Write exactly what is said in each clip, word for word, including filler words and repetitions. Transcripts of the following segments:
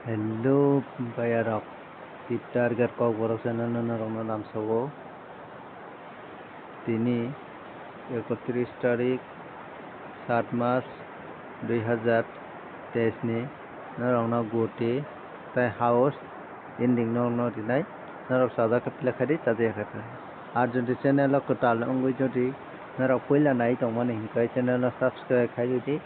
Hello, bayarok. Tip Target Kokborok channel no norokno lamsogo. Tini ekotris tarik, sat mas, dui hazar teis ni norokno goti tai house ending norokno rinai. Norok chajak khe play khai di, chajak ya khe play. Ar jodi channel o kwtal wngwi jodi norok puila nai tongmani hinkhe channel no subscribe khai di.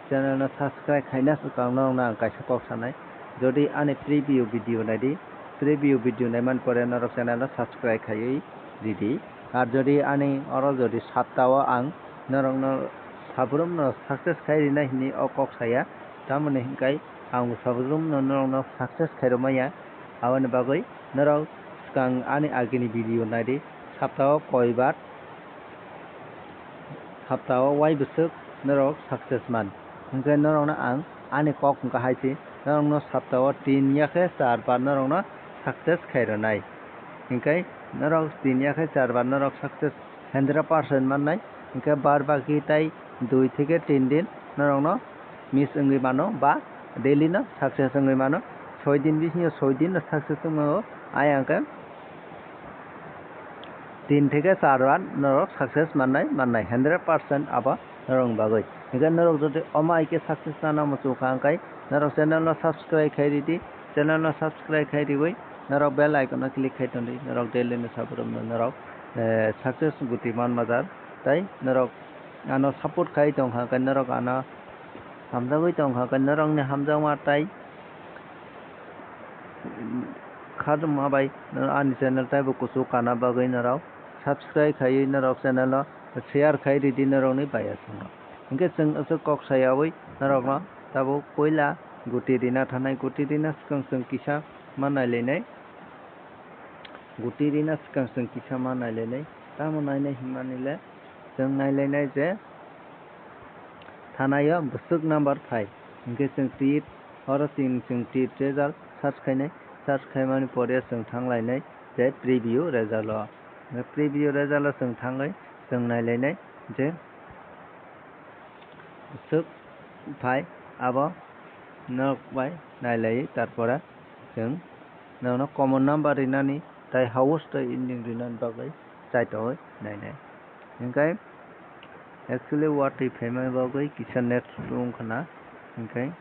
Channel no subscribe khaina swkang norokno ang kaisa kok sanai. Jodi ani preview video naidi, preview video naimani pore norok channel no subscribe khaiwi ridi. Ar jodi ani oro jodi saptao ang norokno sabrumno success khai rinai hinwi o kok saya, tamoni hinkhai ang sabrumno norokno success khairokmaya. Aboni bagwi norok swkang ani agini video naidi, saptao koibar, saptao wai bwswk norok success man. Hinkhe norokno ang ani kok hwnkha hai se, norokno saptao tin ya khe char bar norokno success khai rwnai. Hinkhe norok tin ya khe char bar norok success hundred percent mannai. Hinkhe bar baki tai dui theke tin din norokno miss wngwi mano ba daily no success wngwi mano. Soi din bisingo soi din no success wngmano. Ayang khe tin theke char bar norok success mannai, mannai hundred percent abo norokni bagwi. Hinkhe norok jodi omo hai khe success nana muchung kha hinkhe norok channel no subscribe khai ridi, channel no subscribe khai riwi norok bell icon no click khai tondi, norok daily no sabrumno norok, eh, success guti man bajar. Tai norok ano support khai tong kha hinkhe norok ano hamjagwi tong kha hinkhe norokni hamjakma tai khatungma bai ani channel taibo kuchuk kana bagwi norok subscribe khaiwi norok channel o share khai ridi norokni bayasano. Hinkhe chwng aswk kok sayawi norokno tabuk puila guti rina thanai, guti rina swkang chwng kisa ma nailainai, guti rina swkang chwng kisa ma nailainai. Tamo nainai hinmani le chwng nailainai je thanaio bwswk number phai. Hinkhe chwng tip, oro chwng, chwng tip result search khainai, search khaimani pore chwng thanglainai je preview result o. Preview result o chwng thangwi chwng nailainai je bwswk phai abo norok bai nailaiwi, tarpore chwng norokno common number rinani tai house tei ending rinani bagwi chaitogwi nainai. Hinkhe actually watwi phaima bagwi kisa net slow wngkha na, hinkhe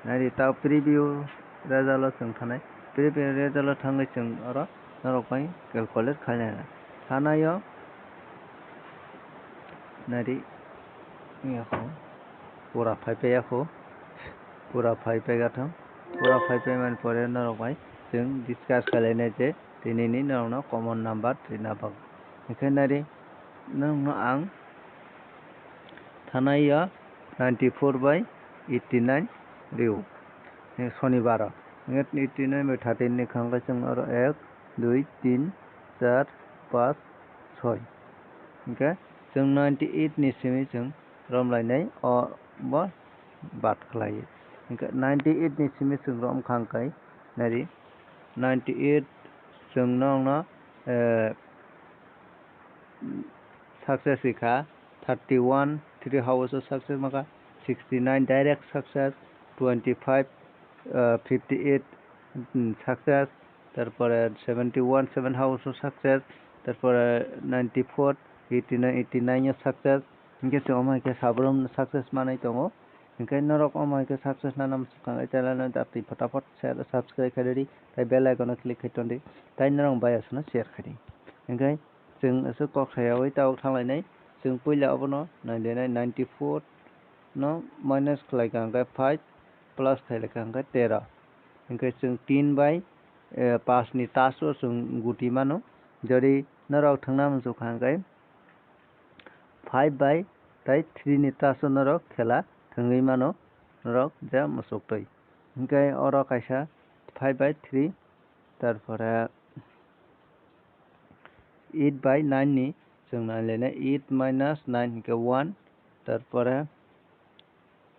naidi ta preview result o chwng thanai, preview result o thangwi chwng oro norok bai calculate khainai. Thanaio naidi wngya kho, pura phai paiya kho, pura phai paiya thang, pura phai paimani pore norok bai chwng discuss khlainai je tinini norokno common number rina bagwi. Hinkhe naidi norokno ang thanaio ninety four by eighty nine rio. Sonibar o. Eighty nine by thirteen ni kha hwnkhe chwng oro ek, dui, tin, char, panch, soi. Hinkhe chwng ninety eight ni simi chwng romlainai o bo bad khlaiwi. Hinkhe ninety eight ni simi chwng rom kha hwnkhe naidi ninety eight chwng nokno, eh, success wngkha, thirty one three house o success wngkha, sixty nine direct success, twenty five, uh, fifty eight, mm, success, tarpore seventy one seven house o success, tarpore ninety four eighty nine eighty nine o success. Hinkhe se omo hai khe sabrumno success manwi tongo. Hinkhe norok omo hai khe success nana muchung kha, channel no dakti phataphat share, subscribe khai rwdi, tai bell icon no click khai tondi, tai norok bayasano share khai di. Hinkhe chwng aswk kok sayawi tabuk thanglainai. Chwng puila obono nailainai, ninety four no minus khlai kha hwnkhe five, plus khlai kha hwnkhe tero. Hinkhe chwng tin bai, eh, panch ni tash o chwng guti mano. Jodi norok thwngna muchung kha hwnkhe five bai tai three ni tash o norok khela thwngwi mano norok je muchuk twi. Hinkhe oro kaisa five by three, tarpore eight by nine ni chwng nailainai, eight minus nine hinkhe one, tarpore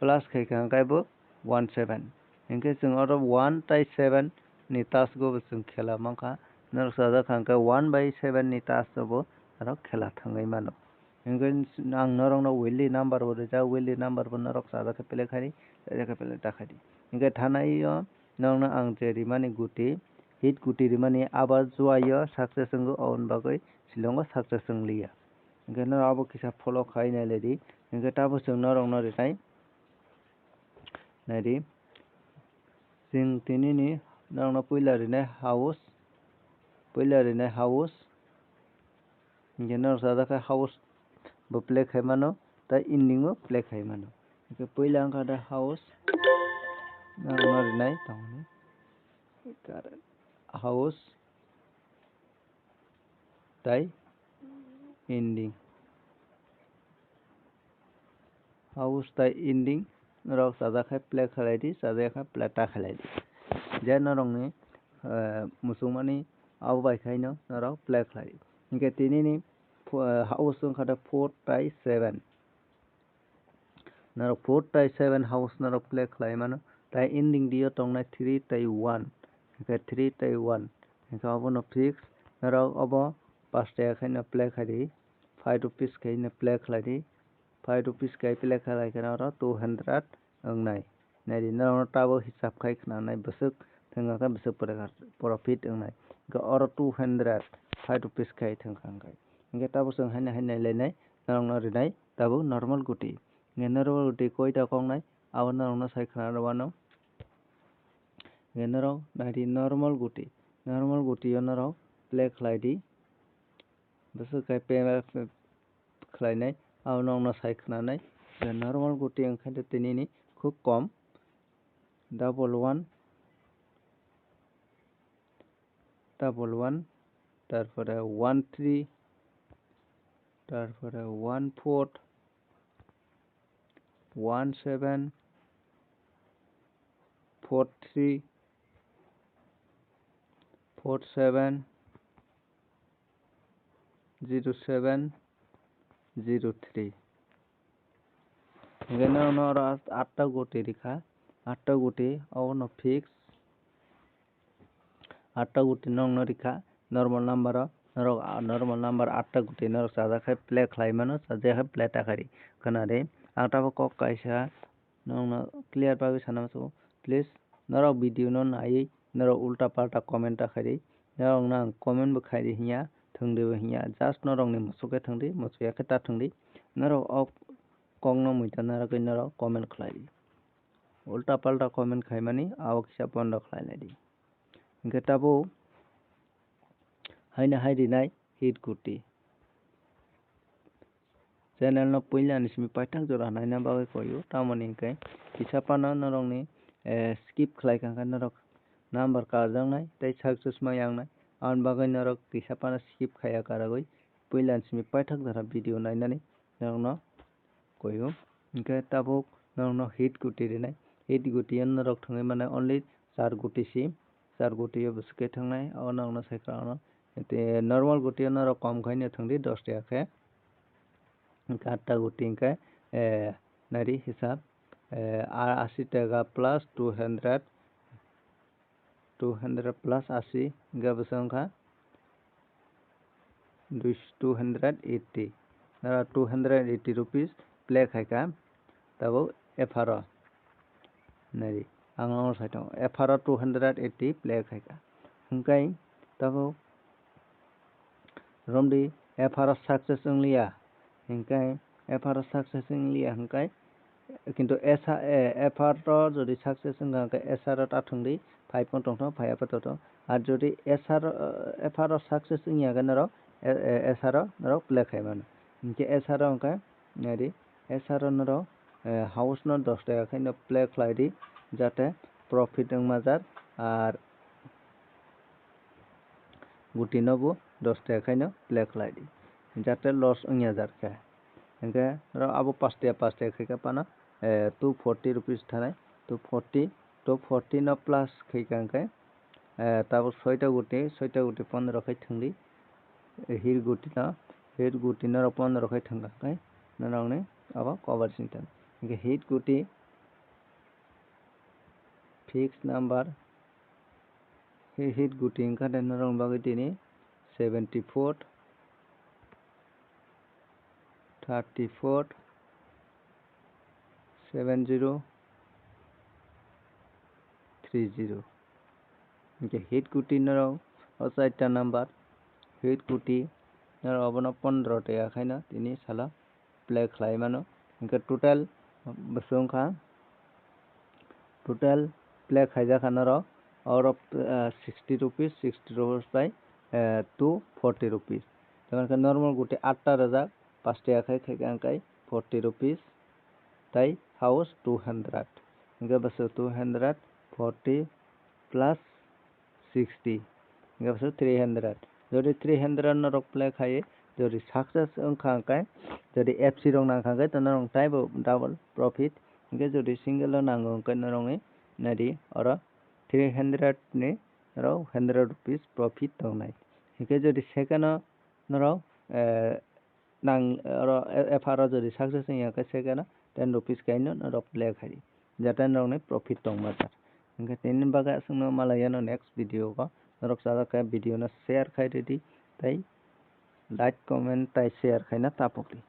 plus khaikha hinkhe bo one seven. Hinkhe chwng oro one tai seven ni tash go bo chwng khela mankha. Norok sajak kha hinkhe one by seven ni tash go bo aro khela thangwi mano. Hingke ang norokno weekly number bo rijak, weekly number bo norok chajak khe play khai di, chajak khe play ta khai di. Hingke thanai o norokno ang je rimani guti, hit guti rimani abo juaio success wngo, aboni bagwi Shillongo success wngliya. Hingke norok abo kisa follow khai nai lai di. Hingke tabuk chwng norokno rinai, nai di. Chwng tinini norokno puila rinai house, puila rinai house. Hingke norok chajak khe house bo play khai mano, tei ending bo play khai mano. Hingke puila wngkha da house, norokno rinai tongmani. House tei ending. House tei ending rok chajak khe play khlai di, chajak khe play ta khlai di. Je norokni, eh, muchungmani abo bai khaino norok play khlai di. Hingke tinini pho-, eh, house wngkha da four tei seven. Norok four tei seven house norok play khlai mano. Tei ending dio tongnai three tei one. Hingke three tei one. Hingke obono fix. Norok obo pash taka khaino play khai di. Five rupees khaino play khlai di. Five rupees khai play khlai khe oro two hundred wngnai. Nai di, norokno tabuk hisab khai khnanai bwswk thwngkha khe bwswk profit wngnai. Hingke oro two hundred five rupees khai thwngkha hingke. Hingke tabuk chwng haino hai nailainai norokno rinai tabuk normal guti. Hingke normal guti koita koknai abo norokno sai khna rw anw. Hingke norok nai di normal guti. Normal guti o norok play khlai di. Bwswk khai payment khlainai, abo norokno sai khwnanai. Normal guti wngkha de tinini khub kom, double one, double one, tarpore one three, tarpore one four, one seven, four three, four seven, zero seven, zero three. Hingke norokno oro atta guti rikha, atta guti obono fix, atta guti norokno rikha, normal number o norok, ah, normal number atta guti norok chajak khe play khlai mano, chajak khe play ta kha di. Khna di, ang tabuk kok kaisa norokno clear bagwi sana muchungo. Please, norok video no naiwi norok ulta palta comment ta khai di. Norokno ang comment bo khai di hinya, thwng di bo hinya. Just norokni muchuk khe thwng di, muchuk ya khe ta thwng di. Norok o kokno muita narwgwi norok comment khlai di. Ulta palta comment khaimani abo kisa bondo khlai lai di. Hingke tabuk haino hai rinai hit guti. Channel no puila ni simi paithak jora naina bagwi koyo, tamoni hingke kisa phano norokni, eh, skip khlai kha hingke norok number karjaknai tei success ma yangnai, aboni bagwi norok kisa phano skip khaiya karagwi puila ni simi paithak jora video nainani norokno koyo. Hingke tabuk norokno hit guti rinai. Hit guti o norok thwngwi mano only char guti si. Char guti o bwswk khe thwngnai, o norokno sai khwlangno. Tei normal guti o norok kom khaino thwng di, dos taka khe. Hingke atta guti hingke, eh, nari hisab, eh, a-, asi taka plus two hundred, two hundred plus asi, hingke bwswk wngkha dui, two hundred eighty. Nara two hundred eighty rupees play khaikha, tabuk epharo. Nari, ang nono sai tongo, epharo two hundred eighty play khaikha. Hingke tabuk romdi epharo success wngliya. Hingke epharo success wngliya hingke, kintu esa, e, epharo jodi success wngkha hingke esaro ta thwng di, five no tongthok, five apha tongthok. Ar jodi esaro, epharo success wngya hingke norok, e, e, esaro norok play khai mano. Hingke esaro hingke nari, esaro norok, e, house no dos taka khaino play khlai di, jate profit wngma jar. Ar guti no bo dos taka khaino play khlai di, jate loss wngya jar khe. Hingke oro abo pash taka, pash taka khaikha phano, eh, two forty rupees thanai, two forty, two forty no plus khaikha hingke, eh, tabuk soita guti, soita guti pondro khai thwng di, eh, hit guti no, hit guti no pondro khai thwng kha hingke norokni abo cover singtan. Hingke hit guti fixed number, hi-, hit guti wngkha de norokni bagwi tini seventy four, thirty four seven zero three zero. Hingke hit kuti norok o chaita number, hit kuti norok obono pondro taka khaino tini salo play khlai mano. Hingke total bwswk wngkha, total play khaijakha norok oro, eh, sixty rupees, sixty rupees bai, eh, two forty rupees. Tamo khe normal guti atta rwjak, pash taka khai khaikha hingkai forty rupees, tai house two hundred. Hingke bwswk two hundred forty plus sixty, hingke bwswk three hundred. Jodi three hundred norok play khai, jodi success wngkha hingkai, jodi F C rok nangkha hingkai, to norok taibo double profit. Hingke jodi single o nango hingkai norokni naidi oro three hundred ni norok hundred rupees profit tongnai. Hingke jodi second o norok, eh, nang, oro, e-, F R o jodi success wngya khe second o ten rupees kaino norok play khai di. Jata norokni profit tongma jar. Hingke tini bagwi aswkno malai yano next video o. Norok chajak khe video no share khai ridi, tei like, comment, tei share khaina tapok di.